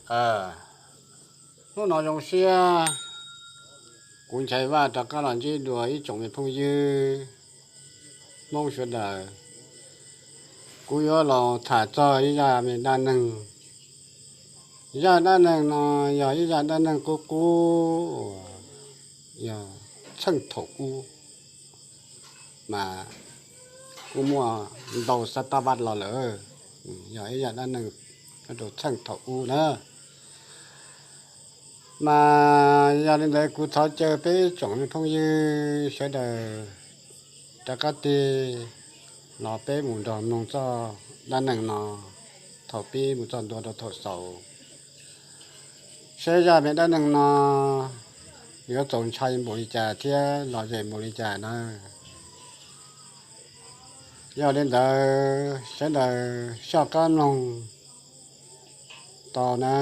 Hnub no zoo siab, kuv Nchaiv Vaj rov qab los ntsib dua ib tsoom me phooj ywg Hmoob sawv daws. Kuv yuav los tham txog ib zaj me dab neeg. Zaj dab neeg no yog ib zaj dab neeg qub qub uas yog txheej thaum ub, mas kuj muaj ntau xab tab vaj los lawm. Yog ib zaj dab neeg rau txheej thaum ub na. Mas yog li ntawd kuv thov caw peb tsoom me phooj ywg sawv daws rov qab tig los peb mus nrog mloog txoj dab neeg no thaum pib mus txog ntua rau thaum xaus, saib zaj me dab neeg no yuav txaus ntshai npaum li cas thiab lom zem npaum li cas na. Yog li ntawd sawv daws soj qab mloog tau na.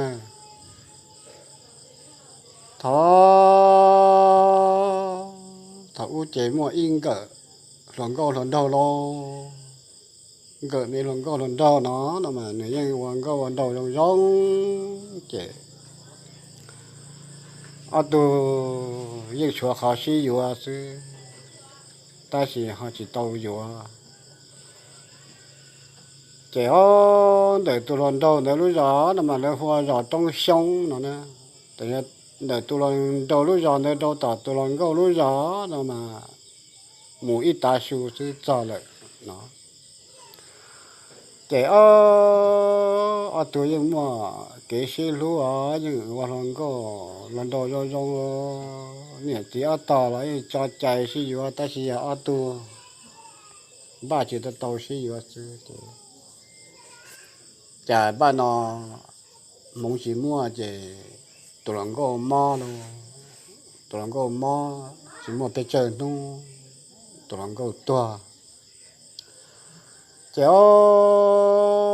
Thaum, thaum ub ces muaj ib nkawm hluas nkauj hluas nraug lauj. Nkawm me hluas nkauj hluas nraug no, no mas nws yeej ua nkauj ua nraug zoo zoo ces ob tug yeej tshuav qhov sib yuav xwb, tab sis ho tsis tau yuav. Ces ob ntawm tus hluas nraug ntawd lub zos no mas lawv hu ua zos Roob Xyoob no na. Ntawm tus hluas nraug lub zos ntawd rau tom tus hluas nkauj lub zos no mas mus ib tav su xwb txog lawm no. Ces ob, ob tug yeej muaj kev sib hlub os, yeej ua hluas nkauj hluas nraug zoo zoo, niam txiv ob tog los yeej tso cai sib yuav, tab sis yog ob tug npaj tsis tau tau sib yuav xwb ces cas npaj no hmoov tsis muaj ces tus hluas nkauj mob lauj. Tus hluas nkauj mob tsis muaj pes tsawg hnub tus hluas nkauj tuag. Ces ob,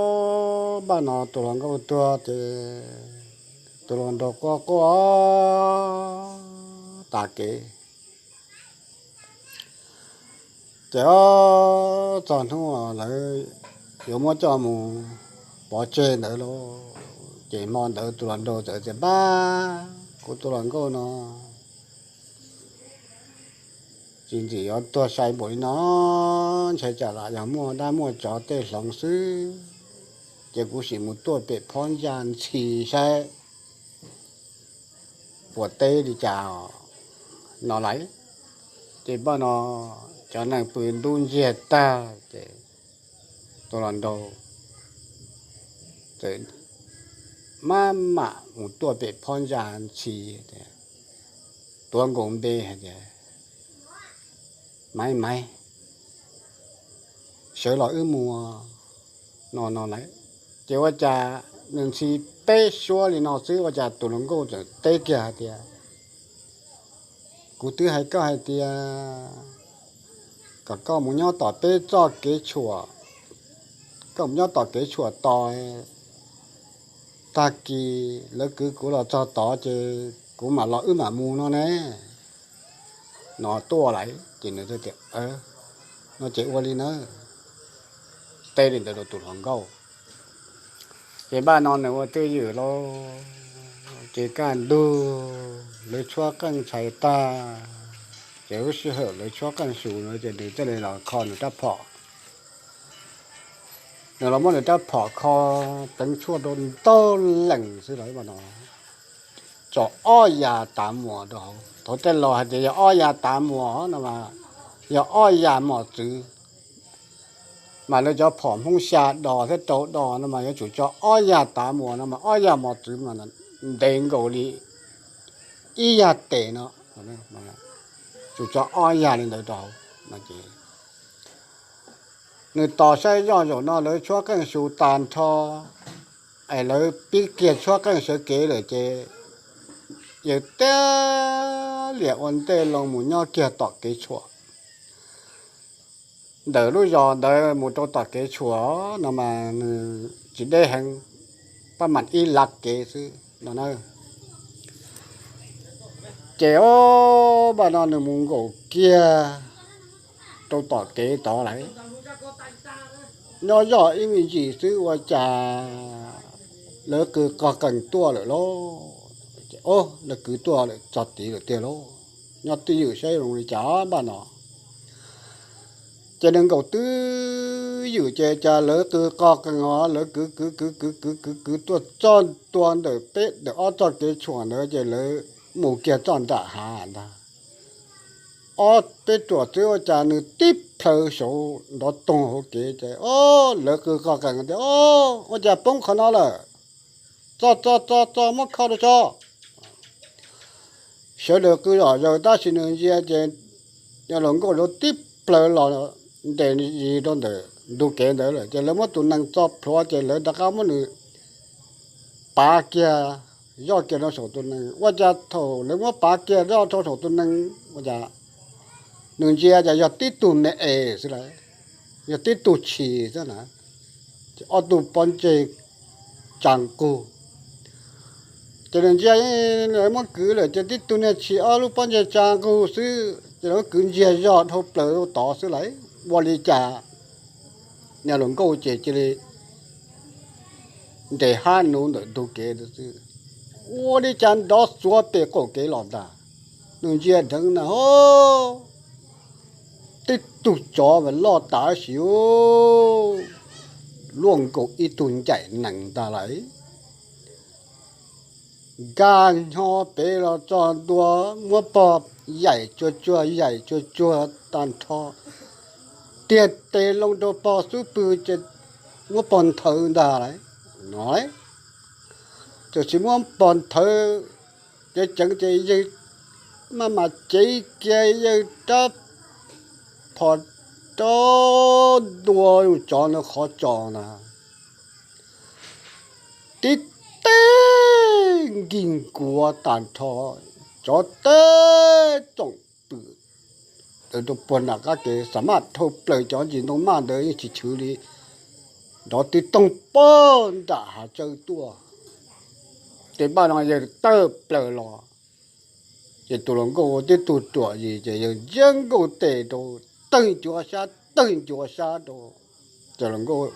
npaj no tus hluas nkauj tuag ces tus hluas nraug quaj quaj tas kev. Ces ob, txog hnub lawv yuav muab coj mus pov tseg ntawd lauj, ces hmo ntawd tus hluas nraug txawm tias, Npab, kuv tus hluas nkauj no tsis ntxim yuav tuag sai npaum li no, ntshai tsam lam yog muaj dab muaj tsov tej hloov xwb, ces kuv sim mus tuaj pem phab ntsa ntxhi saib puas teb li cas no lauj. Ces npaj no cov neeg pw ntub ntsiag tag ces tus hluas nraug txawm maj mam mus tuaj pem phab ntsa ntxhi, tuav nkaus npe hais tias, Maiv, Maiv, sawv los wb mus no no lauj. Ces ua cas nws ntxhi peb suab li no xwb ua cas tus hluas nkauj txawm teb kiag hais tias, Kuv twb hais koj hais tias kom koj mus nyob tom peb txoj kev tshuam, koj mus nyob tom kev tshuam tos, tag kis lawv kwv kuv los txog tod ces kuv mam los wb mam mus no ne. No tuaj lawm ces nws thiaj tias, No ces ua li na. Teb li ntawd rau tus hluas nkauj. Ces npaj no nws ua twj ywm lauj, ces kaj ntug lawv tshuab qeej tshais tag, ces lub sij hawm lawv tshuab qeej su no ces nws thiaj li los kho nws rab phom. Nws los muab nws rab phom kho, teev tshuaj rau ntau lees xwb los no, tso ob yas tav muas rau hauv. Thaum tej laus hais tias yog ob yas tav muas no mas yog ob yas mos txwv, mas lawv cov phom Hmoob xya dos thiab rau dos no mas yuav tsum tso ob yas tav muas no mas ob yas mos txwv mas ntev nkaus li ib yas tes no, tsum tso ob yas li ntawd rau hauv. Nws tos saib zoj zaum no lawv tshuab qeej su tag nrho, es lawv pib kiag tshuab qeej sawv kev lawm ces yawg tiag liam ua ntej loo mus nyob kiag tom kev tshuam. Ntawm lub zos ntawd mus rau tom kev tshuam no mas nws tsis deb heev, pab mam ib lav kev xwb no na. Ces ob, npaj no nws mus nkaum kiag rau tom kev tod lawm, nyob zoj ib me ntsis xwb ua cas lawv qw qog qees tuaj lawm lauj. Ces lawv kwv tuaj lawm txog tid lawm tiag lauj, nyob twj ywm saib zoo li cas npaj no. Ces nees nkaum twj ywm ces cas lawv qw qog qees os, lawv kwv kwv kwv kwv kwv kwv kwv tuaj txog ntua ntawm peb ntawm ob txoj kev tshuam ntawd ces lawv mus kiag txoj nram hav ntag. Ob peb ruam xwb ua cas nws tib plhaw saud nrov toog hauv kev ces, o, lawv qw qog qees tias, o, ua cas poob qhov no lawm, txo txo txo txo muab kho rau tso. Sawv daws qw zom zaws tab sis nws ntsia ces yawg hluas nkauj rau tib plhaw los nres zis rau ntawm ntug kev ntawd lawm ces lawv muab tus nees txo plhuav ces lawv rov qab muab nws pav kiag, zoj kiag rau saum tus nees. Ua cas thaum lawv muab pav kiag zoj rau saum tus nees ua cas nws ntsia cas yog tib tug me es xwb las, yog tib tug tshis xwb na, ces ob tug pob ntseg tsa nqug. Ces nws ntsia, lawv muab kwv lawm ces tib tug niag tshis ob lub pob ntseg tsa nqug xwb ces lawv muab kwv ntsiag zog dhau plaws rau tod xwb las. Ua li cas yawg hluas nkauj ces cia li nres hab nuv ntawm ntug kev ntawd xwb, ua li cas nrov xuav pem qaum kev los ntag. Nws ntsia dheev na ho, tib tug tsov mas loj tas sis luaj nkaus ib tug ncaim nees ntag lauj. Nkag nyo pem los txog ntua, muab pog yaim tsuag tsuag yaim tsuag tsuag tag nrho, tiag tes loo rau pog xub pwg ces muab pog nthawv ntag lauj. No, txawm tsis muab pog nthawv, ceev ceev ces yawg maj mam cev kiag yawg rab phom rau ntua tsov ntawd qhov tsos na, tib teg nkig nkuav tag nrho, tsov teb tsoom pwm rau puag nram qab kev, xam maj dhau plaws cov ntsis ntoo maj ntawd yeej tsis chwv li, nrov tib toog pog nram hav tsawb tuaj. Ces npaj no yawg tawm plaws los, ces tus hluas nkauj ua tib tug ruam zis ces yawg ntsia nkauj tes rau, tawg ncuav sab tawg ncuav sab rau, ces hluas nkauj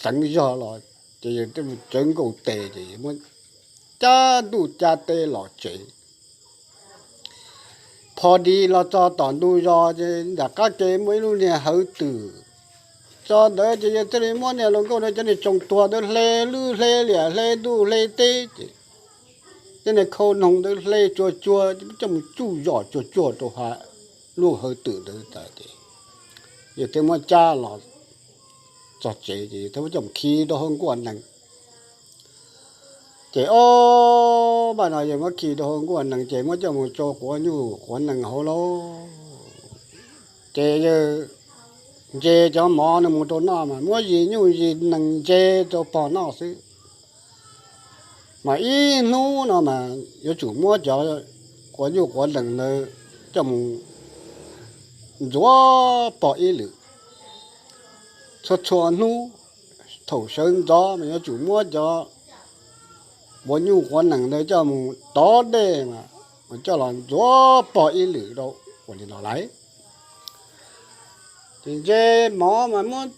xeev zog los, ces yawg tsawv nkauj tes ces muab cab ntuj cab teb los tsev. Pho di los txog tom ntug zos ces nram qab ke muaj ib lub niag hawv twm. Txog ntawd ces yawg thiaj li muab niag hluas nkauj ntawd cov niag tsoos tuag ntawd hle lwj hle liam hle ntuj hle teb ces cov niag khau noog ntawd hle tsuag tsuag coj mus tsuj zom tsuag tsuag rau hauv lub hawv twm ntawd tas ces yawg thiaj muab cab los txog tsev ces yawg thiaj muab coj mus khi rau hauv nkuaj nees. Ces ob npaj no yawg muab khi rau hauv nkuaj nees ces muab coj mus tsau quav nyuj quav nees hauv lauj. Ces yawg ntse cov mov no mus rau noj mas muab zis nyuj zis nees ntse rau pog noj xwb. Mas ib hnub no mas yuav tsum muab cov quav nyuj quav nees ntawd coj mus ntxuav pog ib lwm. Txhua txhua hnub thaum sawv ntxov mas yuav tsum muab cov quav nyuj quav nees ntawd coj mus tov dej mas coj los ntxuav pog ib lwm rau. Ua li no lauj, ces ntse mov mas muab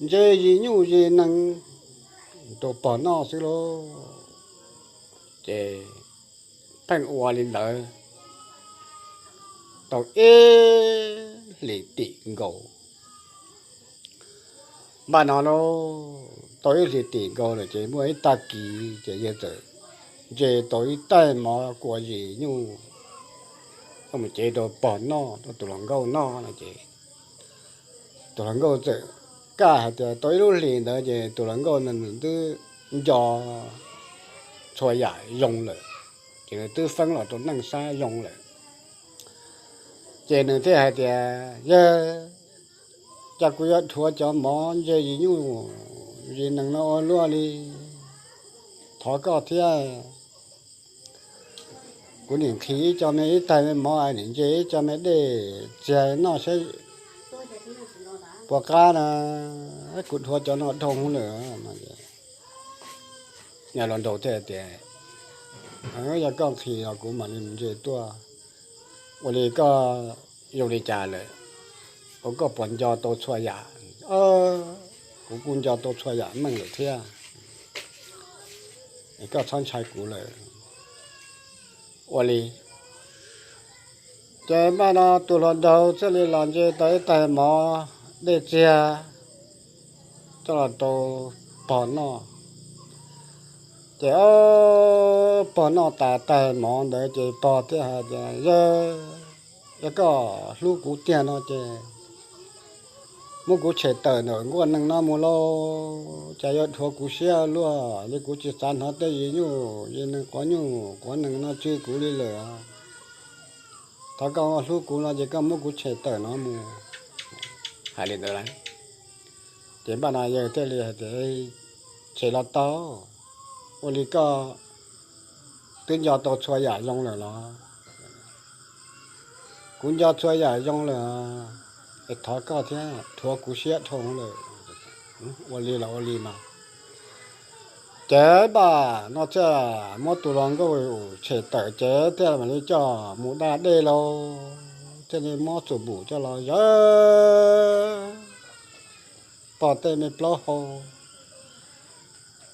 ntse zis nyuj zis nees rau pog noj xwb lauj. Ces pheej ua li ntawd tau ib hlis tim nkaus. Npaj no lauj, tau ib hlis tim nkaus lawm ces muaj ib tag kis ces yawg txawm ntse tau ib taig mov kua zis nyuj coj mus cev rau pog noj, rau tus hluas nkauj noj no ces tus hluas nkauj txawm kaj hais tias tau ib lub hlis ntawd ces tus hluas nkauj nws twb nco txhua yam zoo lawm, ces nws twb feeb los rau neej sab zoo lawm. Ces nws thiaj hais tias, yawg, cas kuv yuav dhuav cov mov ntse zis nyuj zis nees no ua luaj li, thov koj thiab. Kuv nim nqhis ib co me ib taig me mov, nim ntse ib co me dej txiag noj saib puas qab na, kuv dhuav cov no dhau hwv lawm. Niag hluas nraug thiaj tias, yog koj nqhis los kuv mam li ntse tuaj. Ua li koj zoo li cas lawm? Ua koj puas nco tau txhua yam? Kuv kuj nco tau txhua yam meej lawm thiab. koj txhob ntshai kuv lawm. Ua li, ces npaj no tus hluas nraug thiaj li los ntse tau ib tais mov dej txiag coj los rau pog noj. Ces ob pog noj tas tais mov ntawd ces pog thiaj hais tias, Yawg, yog koj hlub kuv tiag no ces muab kuv tshem tawm ntawm nkuaj nees no mus lauj, cas yuav dhuav kuv siab luaj li, kuv tsis xav hnov tej yim nyuj yim nees quav nyuj quav nees no tsw kuv li lawm. Thov koj hlub kuv no ces koj muab kuv tshem tawm no mus. Hais li ntawd lawm, ces npaj no yawg thiaj li hais tias, Tshem los tau, ua li koj twb nco tau txhua yam zoo lawm los? Kuv nco txhua yam zoo lawm, es thov koj thiab, dhuav kuv siab dhau lawm. Ua li los ua li mas. Ces npaj no thiaj muab tus hluas nkauj tshem tawm ces thiaj mam li coj mus da dej lauj, thiaj li muab xum npum coj los zawv, pog tej me plaub hau,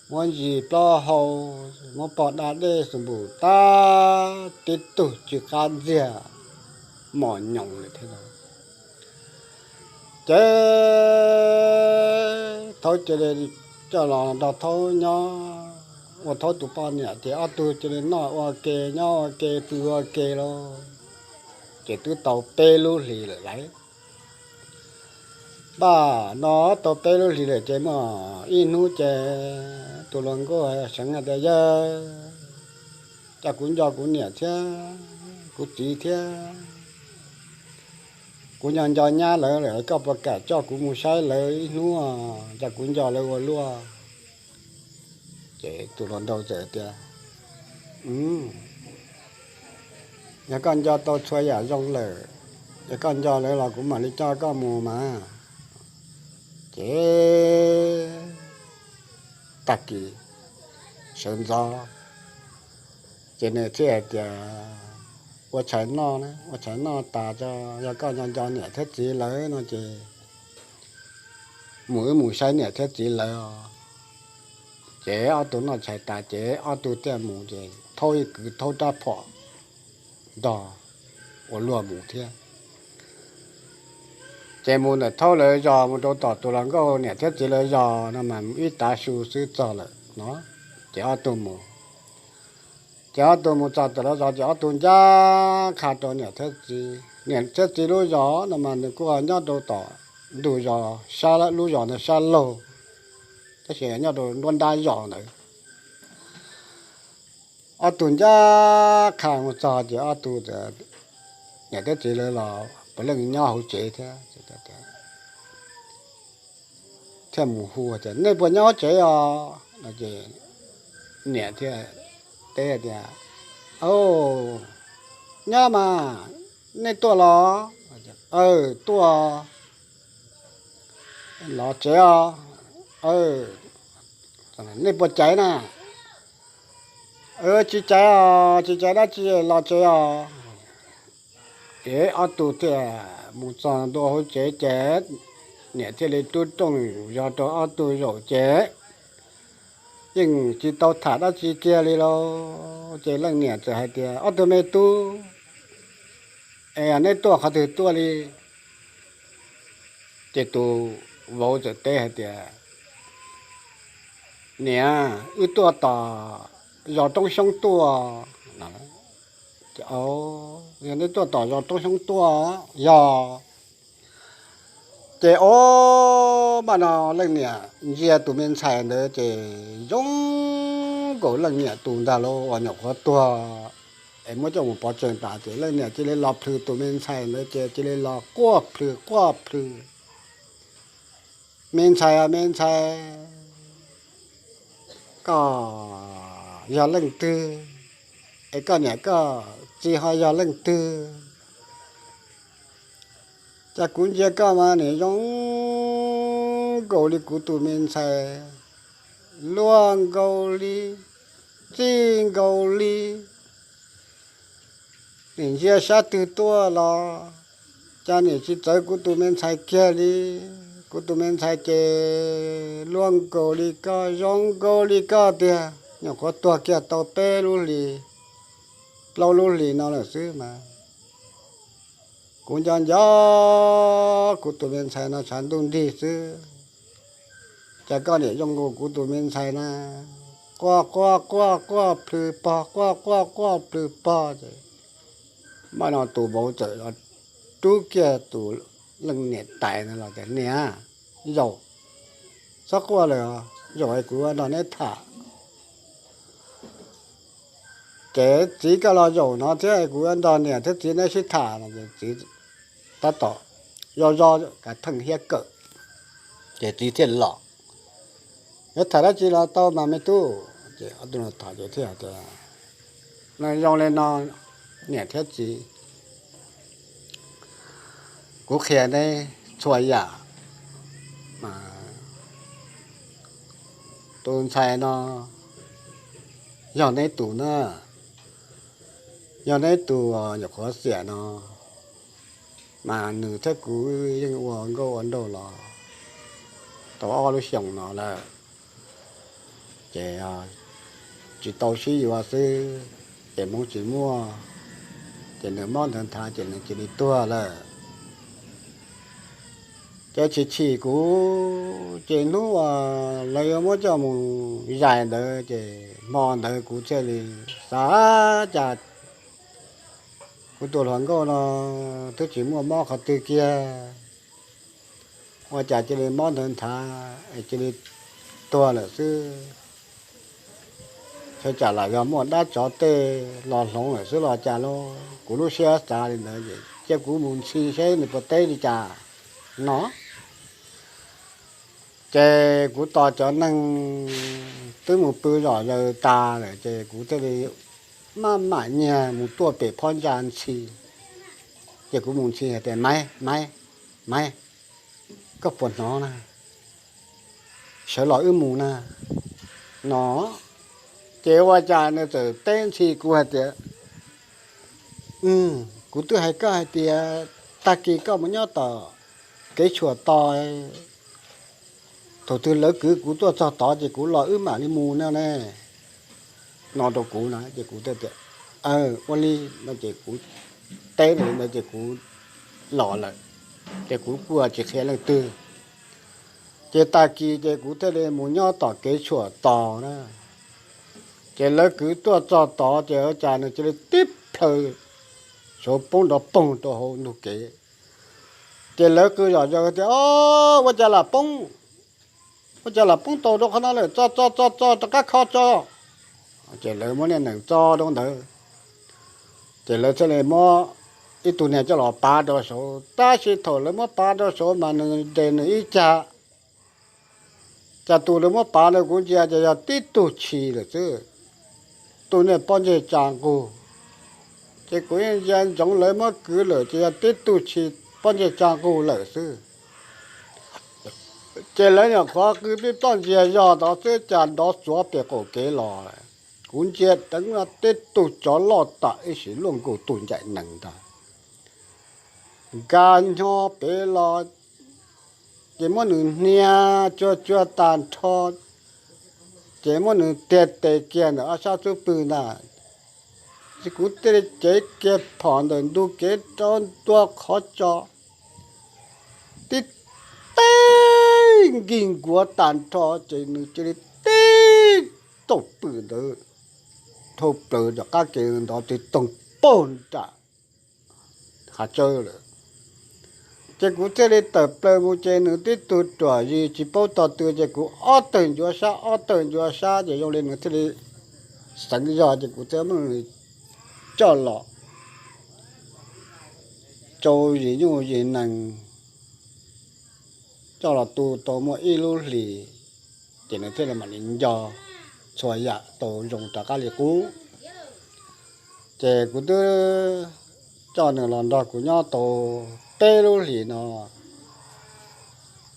muab ntsis plaub hau, muab pog da dej xum npum tag, tib tug tsw qab ntxiag mos nyoos lawm thiab. Ces Thaub cia li coj los nrog Thaub nyob, ua Thaub tus poj niam ces ob tug cia li noj ua ke nyob ua ke pw ua ke lauj. Ces twb tau peb lub hlis lawm lauj. Npaj no tau peb lub hlis lawm ces muaj ib hnub ces tus hluas nkauj seev hais tias, Yawg, cas kuv nco kuv niam thiab kuv txiv thiab kuv nco nco nyab lawv lawm, koj puas kam coj kuv mus saib lawv ib hnub, cas kuv nco lawv ua luaj? Ces tus hluas nraug txawm tias, Yog koj nco tau txhua yam zoo lawm, yog koj nco lawv los kuv mam li coj koj mus mas. Ces tag kis sawv ntxov ces nws thiaj hais tias, Ua tshais noj, ua tshais noj tas tso, yog koj nco nco niam thiab txiv lawv no ces mus wb mus saib niam thiab txiv lawv os. Ces ob tug noj tshais tas ces ob tug thiaj mus ces Thaub ib kwv Thaub rab phom nrog ua luag mus thiab. Ces mus ntawm Thaub lawv zos mus rau tom tus hluas nkauj niam thiab txiv lawv zos no mas ib tav su xwb txog lawm no. Ces ob tug mus, ces ob tug mus txog tom lawv zos ces ob tug ncaj qha rau niam thiab txiv. Niam thiab txiv lub zos no mas nws kuj nyob rau tom ntug zos sab, lub zos ntawd sab laug, tab sis nyob rau nruab nrab zos ntawd. Ob tug ncaj qha mus txog ces ob tug niam thiab txiv lawv los puav leej nyob hauv tsev thiab, thiaj mus hu tias, Nej puas nyob hauv tsev os? No ces niam thiaj teb tias, Au, nyob mas, nej tuaj los? Aw, tuaj los tsev os. Nej puas caiv na? Tsis caiv os, tsis caiv dab tsi, los tsev os. Ces ob tug thiaj mus txog ntua hauv tsev ces niam thiaj li rub rooj zos rau ob tug zaum ces yeej tsis tau tham dab tsi kiag li lauj. Ces leej niam txawm hais tias, Ob tug me tub, es neb tuaj qhov twg tuaj li? Ces tus vauv txawm teb hais tias, Niam, wb tuaj tom zos Roob Xyoob tuaj. Yog neb tuaj tom zos Roob Xyoob tuaj, yog. Ces o, npaj no leej niam ntsia tus me ntxhais ntawd ces zoo nkaus leej niam tus ntag lauj, uas nyuam qhuav tuag es muab coj mus pov tseg tas. Ces leej niam cia li los plhws tus me ntxhais ntawd ces cia li los quaj plhws quaj plhws, Me ntxhais, me ntxhais, koj yog leej twg? Es koj niam koj txiv ho yog leej twg? Cas kuv ntsia koj mas nim zoo nkaus li kuv tus me ntxhais, luaj nkaus li, txij nkaus li. Nim ntsia sab twg tuaj los cas nim tsis txawv kuv tus me ntxhais kiag li. Kuv tus me ntxhais ces luaj nkaus li koj, zoo nkaus li koj tiag. nyuam qhuav tuag kiag tau peb lub hlis, plaub lub hlis no lawm xwb mas. Kuv nco nco kuv tus me ntxhais no tshav ntuj nrig xwb, cas koj niam zoo nkaus kuv tus me ntxhais na, quaj quaj quaj quaj plhws pog, quaj quaj quaj plhws pog ces maj no tus vauv txawm los rub kiag tus leej niam tais no los tias, Niam, zaum, txhob quaj lawm, zaum es kuv ua nrog neb tham. Ces txiv koj los zaum no thiab kuv ua nrog niam thiab txiv neb sib tham no. Txiv tab tom yog zog kav theej hiab kawm, ces txiv thiaj los, Yuav tham dab tsi los tau mas me tub. Ces ob tug no tham ces thiaj tias, Zoo li no, niam thiab txiv, kuv qhia neb txhua yam, tus ntxhais no yog neb tus na, yog neb tus nyuam qhuav xiam no, mas nws thiab kuv yeej ua nkauj ua nraug los tau ob lub xyoos no lawm, ces tsis tau sib yuav xwb, ces hmoov tsis muaj, ces nws mob ntawd nthav ces nws cia li tuag lawm. Ces tsis chim kuv, ces hnub uas lawv yuav muab coj mus zais ntawd ces hmo ntawd kuv thiaj li xav, Cas kuv tus hluas nkauj no twb tsis muaj mob qhov twg kiag, ua cas cia li mob ntawd nthav es cia li tuag lawm xwb? Xyov cas los yog muaj dab tsov tej los hloov lawm xwb los cas lauj. Kuv lub siab xav li ntawd ces cia kuv mus ntxhi seb nws puas teb li cas no. Ces kuv tos cov neeg twb mus pw zom zaws tas lawm ces kuv thiaj li maj mam nyiag mus tuaj pem phab ntsa ntxhi. Ces kuv mus ntxhi hais tias, Maiv, Maiv, Maiv, koj puas hnov na? Sawv los wb mus na, no. Ces ua cas nws txawm teb ntxhi kuv hais tias, Kuv twb hais koj hais tias tag kis koj mus nyob tom kev tshuam tos, thaum twg lawv kwv kuv tuaj txog tod ces kuv los wb mam li mus no ne, no rau kuv na. Ces kuv thiaj tias, Ua li no ces kuv teb li ntawd ces kuv los lawm, ces kuv kuj tsis qhia leej twg. Ces tag kis ces kuv thiaj li mus nyob tom kev tshuam tos na. Ces lawv kwv tuaj txog tod ces ua cas nws cia li tib plhaw saud poob nrov poog rau hauv ntug kev. Ces lawv qw zom zaws tias, Ua cas lam poob, ua cas lam poob tau rau qhov no lawm, txo txo txo txo rov qab kho tso. Ces lawv muab niag nees txo rau ntawd, ces lawv thiaj li muab ib tug niag coj los pav rau saud. Tab sis thaum lawv muab pav rau saud mas nws nres nws ib cag, cas tus lawv muab pav rau kuv ntsia ces yog tib tug tshis lawm xwb, tus niag pob ntseg tsa nqug. Ces kuv yeej ntsia ntsoov lawv muab kwv lawm ces yog tib tug tshis pob ntseg tsa nqug lawm xwb. Ces lawv nyuam qhuav qw pib ploj ntsiag zog tod xwb cas nrov xuav pem qaum kev los. Kuv ntsia deev tib tug tsov loj tam ib sim luaj nkaus tus ncaim nees ntag, nkag nyo pem los, ces muab nws hnia tsuag tsuag tag nrho, ces muab nws tiag tes kiag ntawm ob sab xub pwg ntag. Ces kuv thiaj li cev kiag phom ntawm ntug kev rau ntua qhov tso, tib teg nkig nkuav tag nrho, ces nws cia li tib tauj pwm ntawd dhau plaws rov qab kev ntov tig toog pog nram hav tsawb lawm. Ces kuv thiaj li tawm plaws mus ces nws tib tug ruam zis tsis paub tog twg ces kuv ob tawg ncuav sab ob tawg ncuav sab ces zoo li nws thiaj li xeev zog ces kuv thiaj muab nws coj los tsau zis nyuj zis nees, coj los tu tau muaj ib lub hlis, ces nws thiaj li mam li nco txhua yam tau zoo rov qab li qub. Ces kuv twb coj nws los nrog kuv nyob tau peb lub hlis no,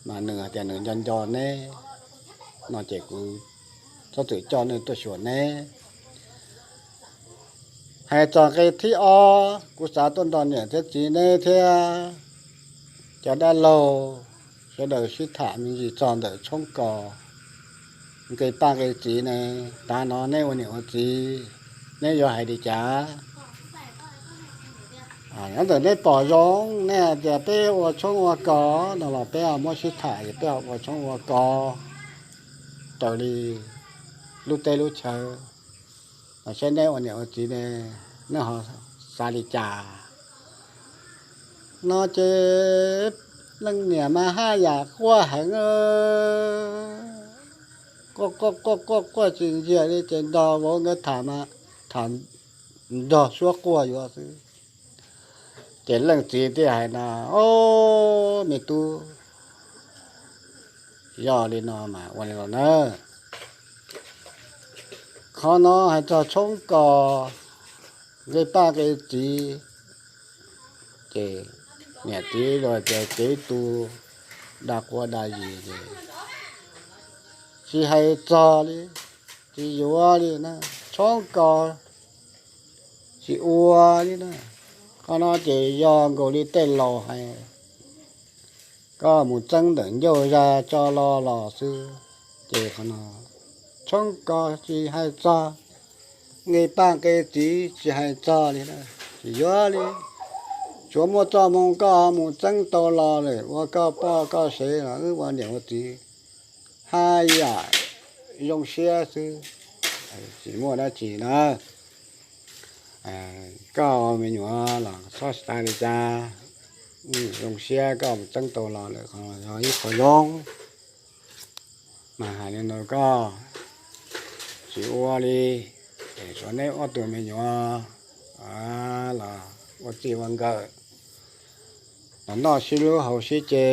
mas nws hais tias nws nco nco neb no ces kuv txhob txwm coj neb tuaj xyuas neb. Hais txog nqe thib ob, kuv xav tuaj nrog niam thiab txiv neb thiab cov dab laug sawv daws sib tham me ntsis txog ntawm tshoob kos. nqi paj nqi txiv ne, tav no neb ua niam ua txiv, neb yuav hais li cas? Nyob ntawm neb pom zoo, neb hais tias peb ua tshoob ua kos no los peb ho muab sib tham es peb ho ua tshoob ua kos raws li lub teb lub chaw, los saib neb ua niam ua txiv ne, neb ho xav li cas? No ces leej niam mas haj yam quaj heev, quaj quaj quaj quaj quaj tsis ntsiag li ces nrog vauv nkawd tham mas tham nrog suab quaj yuav xwb. Ces leej txiv thiaj hais no, Ob, me tub, yog li no mas ua li los na, qhov no hais txog tshoob kos, nqi paj nqi txiv, ces niam txiv los tias kev tu dag quav dag zis ces tsis hais txog li, tsis yuav li na, tshoob kos tsis ua li na. Qhov no ces yog nkaus li tej laus hais, koj mus txeeb ntawm ncauj zaj tso lo los xwb. Ces qhov no tshoob kos tsis hais txog, nqi paj nqi txiv tsis hais txog li na, tsis yuav li. Tsuav muaj txoj hmoo koj mus txeeb tau los lawm ua koj poj koj sev los wb ua niam ua txiv haj yam zoo siab xwb, tsis muaj dab tsi na. Koj me nyuam los txhob xav li cas, zoo siab koj mus txeeb tau los lawm qhov yog ib qho zoo. Mas hais li ntawd koj tsis ua li, es tshuav neb ob tug me nyuam los ua txij ua nkawm, los noj sib hlub haus sib ce,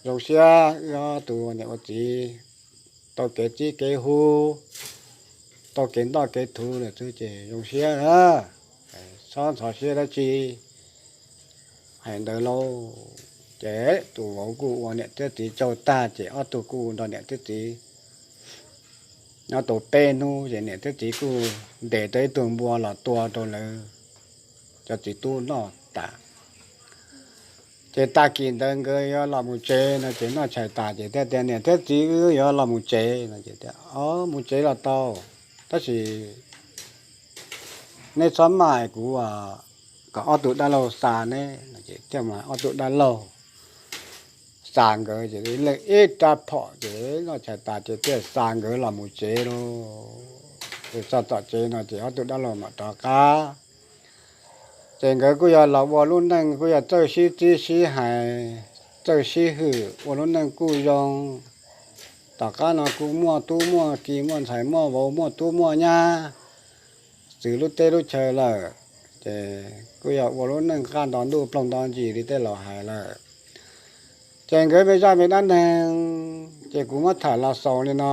zoo siab wb ob tug niam ua txiv, tau kev txib kev hu, tau kev ntoj kev thuv lawm xwb ces zoo siab na. Txhob ntxhov siab dab tsi. Hais ntawd lauj, ces tus vauv kuj ua niam thiab txiv tsaug tag ces ob tug kuj nrog niam thiab txiv nyob tau peb hnub ces niam thiab txiv kuj ntes tau ib tug npua los tua rau lawv cov txiv tub noj tas. Ces tag kis ntawd nkawd yuav los mus tsev no ces noj tshais tas ces thiaj tias, Niam thiab txiv, wb yuav los mus tsev no ces, Mus tsev los tau, tab sis neb txhob maj, kuv kom ob tug dab laug xa neb no ces thiaj mus ob tug dab laug xa nkawd ces leej ib rab phom ces noj tshais tas ces thiaj xa nkawd los mus tsev lauj. Ces txog tom tsev no ces ob tug dab laug mam rov qab. Ces nkawd kuj yog los ua lub neej kuj yog txawj sib txib sib hais, txawj sib hwm, ua lub neej kuj zoo. Tom qab no kuj muaj tub muaj ki, muaj ntxhais muaj vauv, muaj tub muaj nyab, txwv lub teb lub chaw lawm, ces kuj yog ua lub neej qaj nto ntuj ploog nto ntsis li tej laus hais lawm. Ces nkawd me zaj me dab neeg ces kuv muab tham los xaus li no.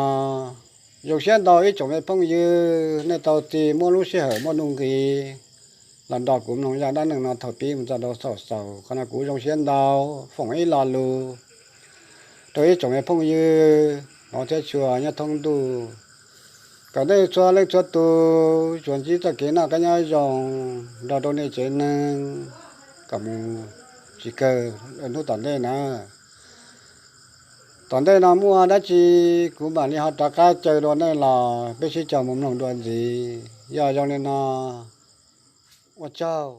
Zoo siab ntau ib tsoom me phooj ywg, nej tau txi muab lub sij hawm muaj nuj nqis los nrog kuv mloog zaj dab neeg no thaum pib mus txog rau thaum xaus. Qhov no kuv zoo siab ntau, foom ib lo lus rau ib tsoom me phooj ywg hmov thiab tshua nyob thoob ntuj, kom nej txhua leej txhua tus tsuas ntsib txoj kev noj qab nyob zoo nrog rau nej tsev neeg kom mus tsis kawg hnub tom ntej na. Tom ntej no muaj dab tsi kuv mam li ho rov qab caw dua nej los peb sib cog mus mloog dua ntxiv. Yog zoo li no, ua tsaug.